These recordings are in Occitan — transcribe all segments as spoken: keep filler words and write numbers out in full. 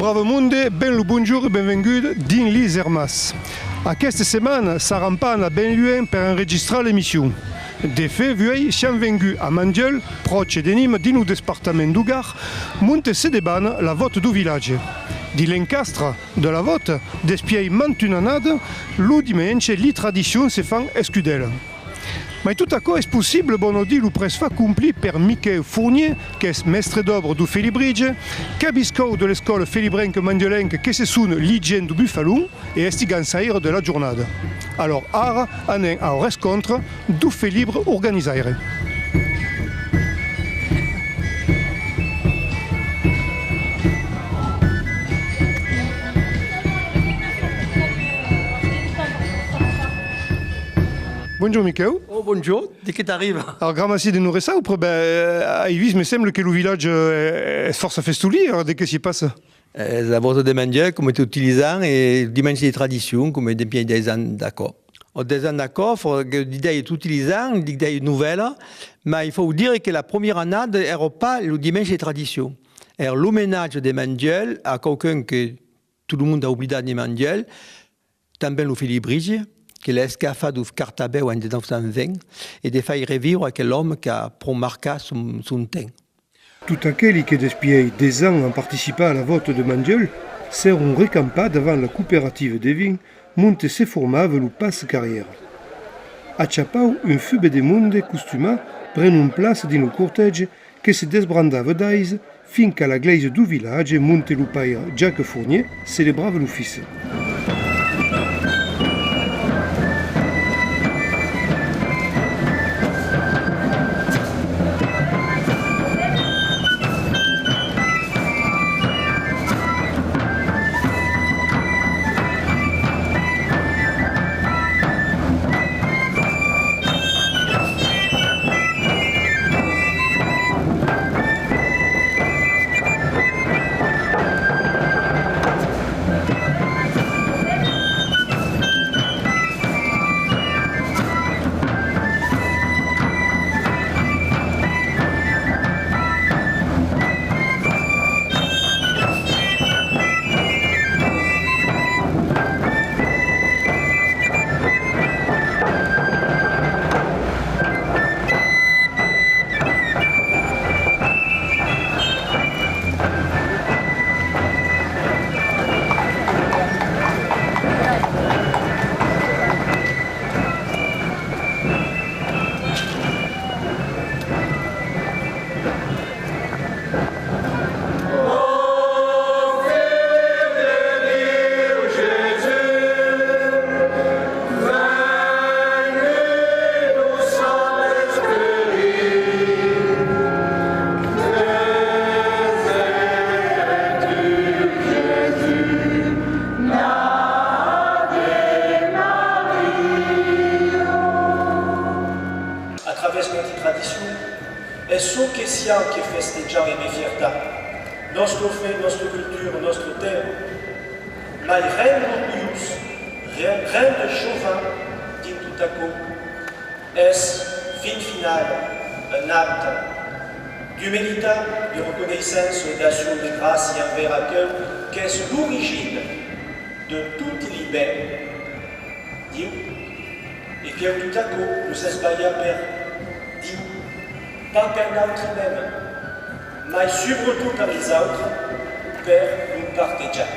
Brave monde, ben lo bonjorn e benvengut dins Lis Ermas. Aquesta setmana, saram pas anats ben luènh per enregistrar l'emission. De fach, vuei, siam venguts a Mandieuls, pròche de Nimes, dins lo despartament deu Gard, monte se debana la vòta deu vilatge. Dins l'encastre de la vòta, despiei mantuna annada, lo dimenge, li tradicions se fan escudèla. Mai tot aquò es possible, bon, o dins lo prètzfach complit per Miquèu Fournier, qu'es mèstre d'òbra deu Felibritge, cabiscòu de l'escòla felibrenca mandieulenca que se sona Li Gents deu Bufalon e estigançaire de la jornada. Alòrs, ara, anem au rescòntre deu felibre organizaire. Bonjorn, Miquèu. Oh, bonjorn, de qué t'arriba? Alòrs, gramací de nos reçaupre, ben, eh, ai vist, me sembla que lo vilatge, eh, es fòrça festolier, alòrs, de qué s'i passa? Eh, es la vòta de Mandieuls, coma toti lis ans, e dimenge de tradicion, coma dempiei dètz ans d'aquò. O dètz ans d'aquò, fau que didèi toti lis ans, didèi novèla, mai fau dire que la promiera annada èra pas lo dimenge de tradicion. Èra l'omenatge de Mandieuls a quauqu'un que tot lo monde a oblidat de Mandieuls, tanben lo Felibritge, que l'a escafat deu Cartabèu en dètz-e-nòu cent vint, e de faire reviure aquel òme qu'a pro marcat son, son temps. Tot aqueli que despiei dètz ans an participat a la vòta de Mandieuls s'èron recampats davant la cooperativa de vin monte se formava lo passa-carriera. A cha pauc, un fube de monde costumat prenon plaça dins lo cortègi que se desbrandava d'aise, fin qu'a la glèisa deu vilatge monte lo paire Jacques Fournier celebrava l'ofici. A travèrs nòstri tradicions, es çò que siam que festejam emé fiertat, nòstra fe, nòstra cultura, nòstre tèrra. Mai rendre orgulhós, re-, rendre chauvin dins tot aquò, es, fin finala, un acte d'umilitat, de reconeissença e d'accion de gràcia envèrs aqueu qu'es l'origina de toti li ben, Diu. E que tot aquò nos es balhat per Diu, pas per nautri mèmes, mai subretot per lis autres, per lo partejar.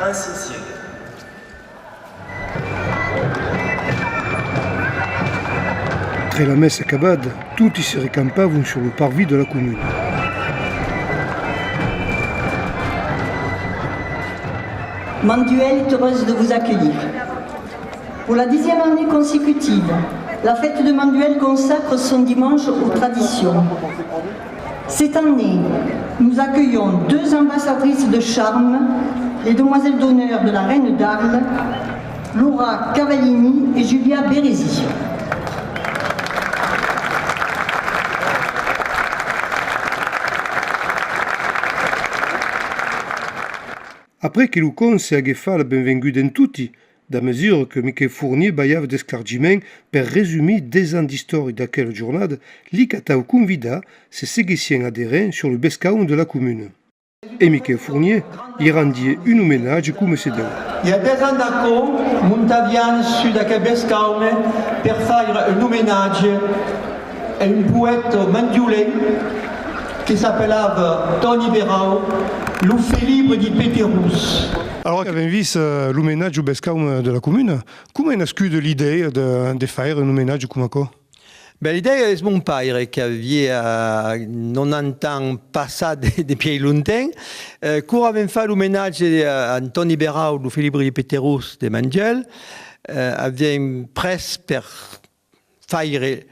Ainsi sigue. Tre la messa acabada, toti se recampavon sur lo parvis de la comuna. Manduel est heureuse de vous accueillir. Pour la dixième année consécutive, la fête de Manduel consacre son dimanche aux traditions. Cette année, nous accueillons deux ambassadrices de charme, les demoiselles d'honneur de la reine d'Arles, Laura Cavallini et Julia Beresi. Après que lo cònse aguèt fach la benvenguda en toti, d'a mesura que Miquèu Fournier balhava d'esclargiments per resumir dètz ans d'istòria d'aquela jornada, li catau convidats se seguissián a de rens sur lo bescaunt de la comuna. E Miquèu Fournier i rendie un omenatge coma se deu. I a dètz ans d'aquò, montaviam sus d'aquel bescaume per faire un omenatge a un poèta mandiolenc que s'apelava Tòni Berau, lo felibre di Peterós. Alora qu'avèm vist, eh, l'omenatge au bescaume de la comuna, coma es nascuda l'idèia de, de faire un omenatge coma aquò? Ben, l'idèia es mon paire, qu'aviá, eh, nonanta ans passats de, de pièi longtemps, eh, quora avèm fach l'omenatge a Antòni Berau, lo felibre de Peterós de Mandiel, eh, aviam pres per faire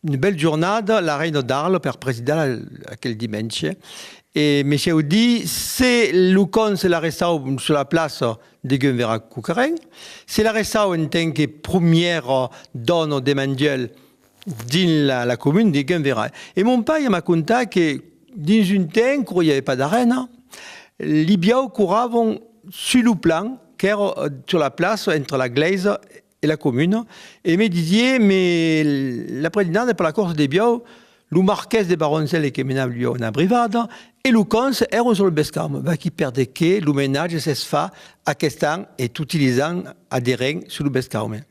una bèla jornada la reina d'Arle per presidar la, aquel dimenge. E me siáu dit, se lo cònsol arrestava sus la plaça, degun verà quauquarren. Se l'arrestava en tant que promiera dòna de Mandiel, dins la, la comuna de Guenverai. E mon paire m'a contat que dins un temps, quora i aviá pas d'arena, li buòus corravan sus lo plan qu'èra, eh, sus la plaça entre la glèisa e la comuna, e me disiá, me la presidenta per la corsa de buòus, lo marqués de Baroncèli que menava li buòus a una brivada, e lo cònsol èran sul bescaume. Vaquí per de qué l'omenatge s'es fach aquest an e toti lis ans aderent sus lo bescaume.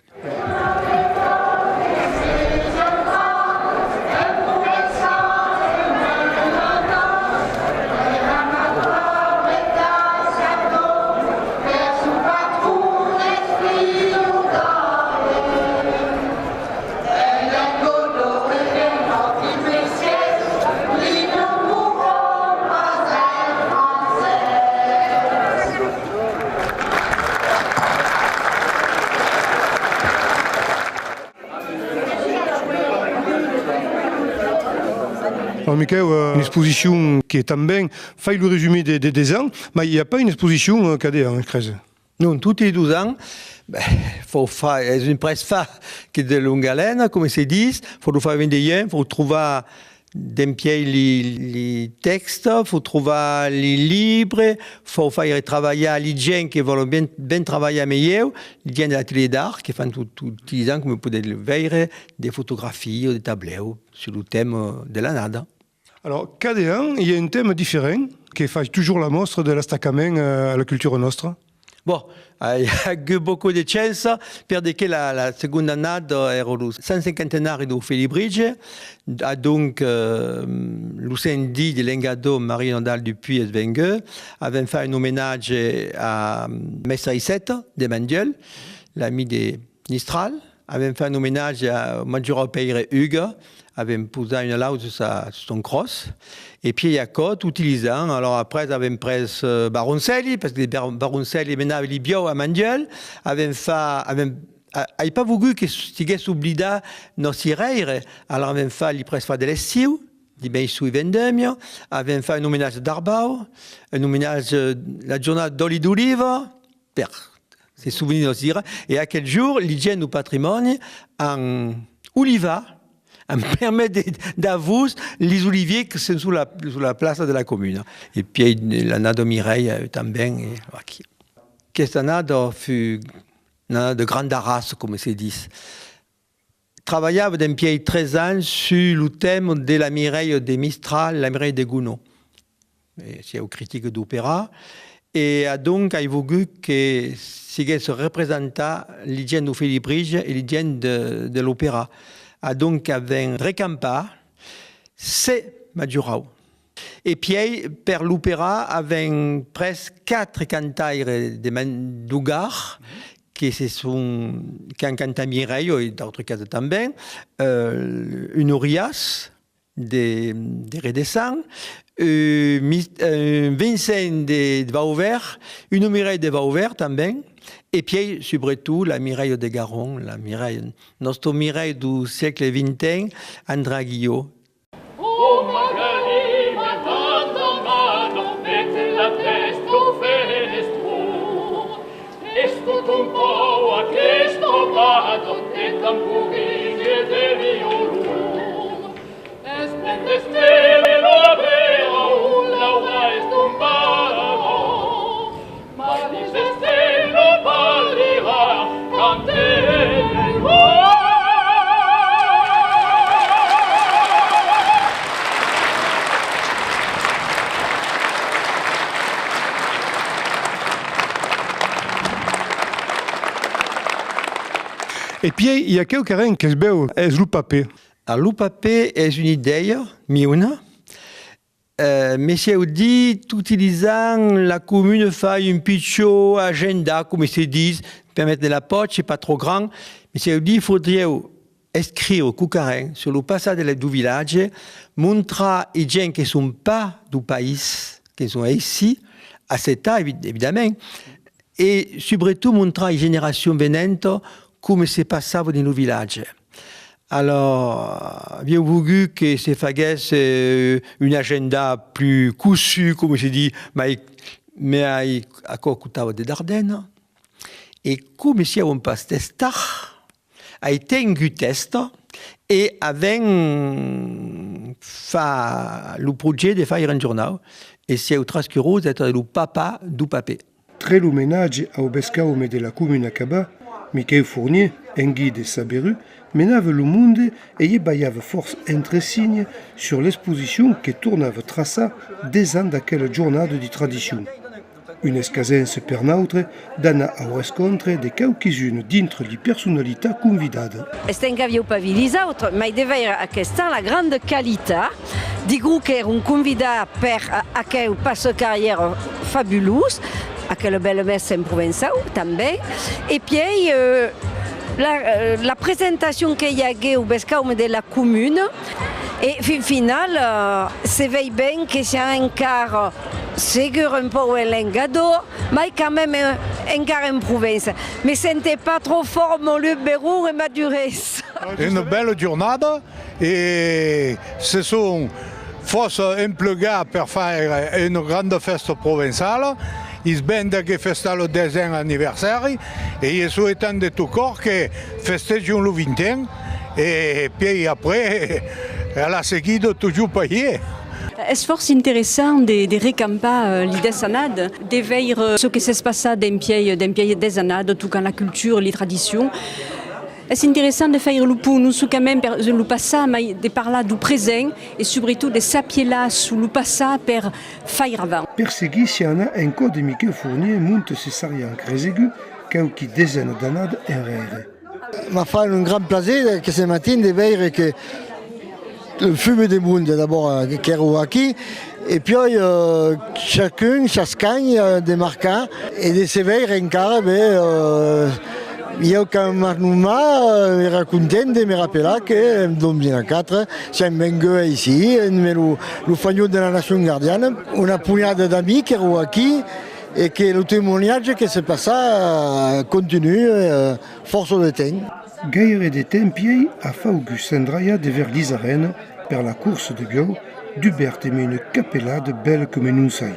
Alors, Miquèu, euh, una exposicion que tanben fai lo resumit de, de dètz ans, mai i a pas una exposicion, euh, cada an, crese? Non, toti li dos ans, ben, fau far, es un prètzfach que de longa alena, coma se ditz, fau lo far venir de luenh, fau trovar dempièi li, li tèxtes, fau trovar li libres, fau faire trabalhar li gents que vòlon ben, ben trabalhar amb ieu, li gents de l'atelier d'art que fan tot, tot, toti lis ans, coma podètz veire, de fotografias, de tablèus sus lo tèma de l'annada. Alors, cada an, i a un tèma diferent que fai totjorn la mòstra de l'estacament, eh, a la cultura nòstra? Bon, ai agut beaucoup de chance, per de que la, la segonda annada èra lo cent cinquantenari dau Felibritge, adonc, eh, lo sindit de Lengadòc, Marie-Nadal Dupuy, es vengut, avèm fach un omenatge a Mèstre Iceta de Mandiel, l'amic de Mistral, avèm fach un omenatge a Majorau Pèire Hugues, avèm posat una lausa sus sa, sus son cròs, e pièi aquò, toti lis ans, alòrs après avèm pres, eh, Baroncèli, parce que Bar-, Baroncèli menava li buòus a Mandiel, avèm fa-, avèm, a-, ai pas vogut que siguèsse oblidat nòsti rèire, alòrs avèm fach li prètzfach de l'estiu, dimenge soi vendèmia, avèm fach un omenatge d'Arbau, un omenatge, la jornada d'òli d'oliva, per se sovenir nòsti rèires, e aquel jorn, li gents dau patrimòni an olivat, an permés de, d'aver lis oliviers que son sus la, sus la plaça de la comuna. E pièi l'annada Mirèia, eh, tanben, e vaquí. Aquesta annada fut una annada de granda raça, coma se ditz. Trabalhava dempièi tres ans sus lo tèma de la Mirèia de Mistral, la Mirèia de Gounod. E siáu critic d'opèra, e adonc ai vogut que siguèsse representat li gents dau Felibritge e li gents de, de l'opèra. Adonc avèm recampat sèt Majorau. E pièi, per l'opèra, avèm pres quatre cantaires de Man-, dau Gard, que se son, qu'an cantat Mirèia e d'autres cases tanben, eh, un Orias de, de Redessan, eh, Mis-, eh, Vincent de, de Vauvèrt, una Mirèia de Vauvèrt tanben, e pièi, subretot, la Mirèia de Garon, la Mirèia, nòsta Mirèia dau sègle vingten, André Aguillot. E pièi i a quauquarren qu'es bèu, es lo papet. Ah, lo papet es una idèia miuna. Eh, me siáu dit, toti lis ans, la comuna fai un pichon agenda, coma se ditz, per metre de la pòcha, pas tròp grand. Me siáu dit, faudriáu escriure quauquarren sus lo passat de la, dau vilatge, montrar ai gents que son pas dau país, que son aicí, acceptar, evi-, evidament, e subretot montrar ai generacions venentas coma se passava dins lo vilatge. Alòrs, aviáu vougut que se faguèsse, eh, un agenda plus cossut, coma se ditz, mai, mai aquò costava de dardenas. E coma siáu un pauc testard, ai tengut tèsta e avèm fach lo projècte de faire un jornau e siáu tròp urós d'èstre lo papà dau papet. Tre l'omenatge au bescaume de la comuna cabà, Miquèu Fournier, en guide saberut, menava lo monde e i balhava fòrça entresignes sus l'exposicion que tornava traçar dètz ans d'aquela jornada de tradicion. Una escasença per nautres d'anar au rescontre de quauquis-unes dintre li personalitats convidadas. Estem qu'aviáu pas vist lis autres, mai de veire aquest an la granda qualitat, digús qu'èron convidats per, eh, aqueu passa-carriera fabulós, aquela bèla messa en provençau tanben, e pièi, eh, la, eh, la presentacion que i aguèt au bescaume de la comuna, e fin finala, eh, se vei ben que siam encara segur un pauc en Lengadòc, mai quand même en, encara en Provença. Me sente pas tròp fòrt, mon lutz beron e madurés. Una bèla jornada e se son fòrça emplegats per faire una granda fèsta provençala. Lis vens de que festèscan lo dètz ans aniversari e i souhaitam de tot còr que festejon lo vint ans e pièi après, a la seguida, totjorn parièr. Es fòrça interessant de, de recampar, eh, li dètz annadas, de veire çò que s'es passat dempièi, dempièi dètz annadas, tocant la cultura, li tradicions. Es interessant de faire lo pont, non solament per lo passat, mai de parlar dau present e subretot de s'apilar sus lo passat per faire avant. Per seguir, siam anats en cò de Miquèu Fournier, monte se seriam cresegut quauqui desenas d'annadas enrere. M'a fach un grand plaser, eh, queste matin de veire que lo fum de monde d'abòrd, eh, qu'èra aquí, e pièi, eh, chacun, chascun, eh, de marcar e de se veire encara, ben, eh, ieu quand m'a nomat, eh, èra content de me rapelar que en dos mila quatre siam venguts aicí, emé lo, lo fanhòl de la Nacion Gardiana, una ponhada d'amics qu'èra aquí e que lo temoniatge que se passa, eh, continua, eh, fòrça de temps. Gaire de temps pièi a faugut s'endraiar devèrs lis arenas per la corsa de buòus dubèrta emé una capelada bèla coma non sai.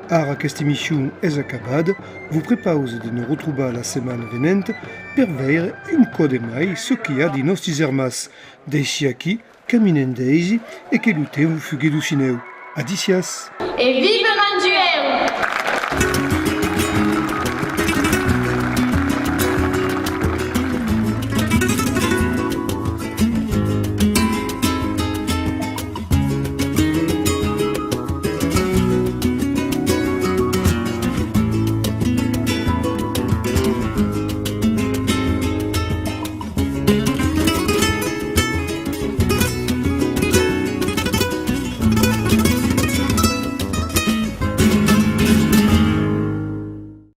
Ara aquesta emission es acabada, vos prepause de nos retrobar la setmana venenta per veire un còp de mai çò qu'i a dins nòstis ermats. D'aicí aquí, caminem d'aise e que lo temps vos fugue docinèu. Adissiatz! E vive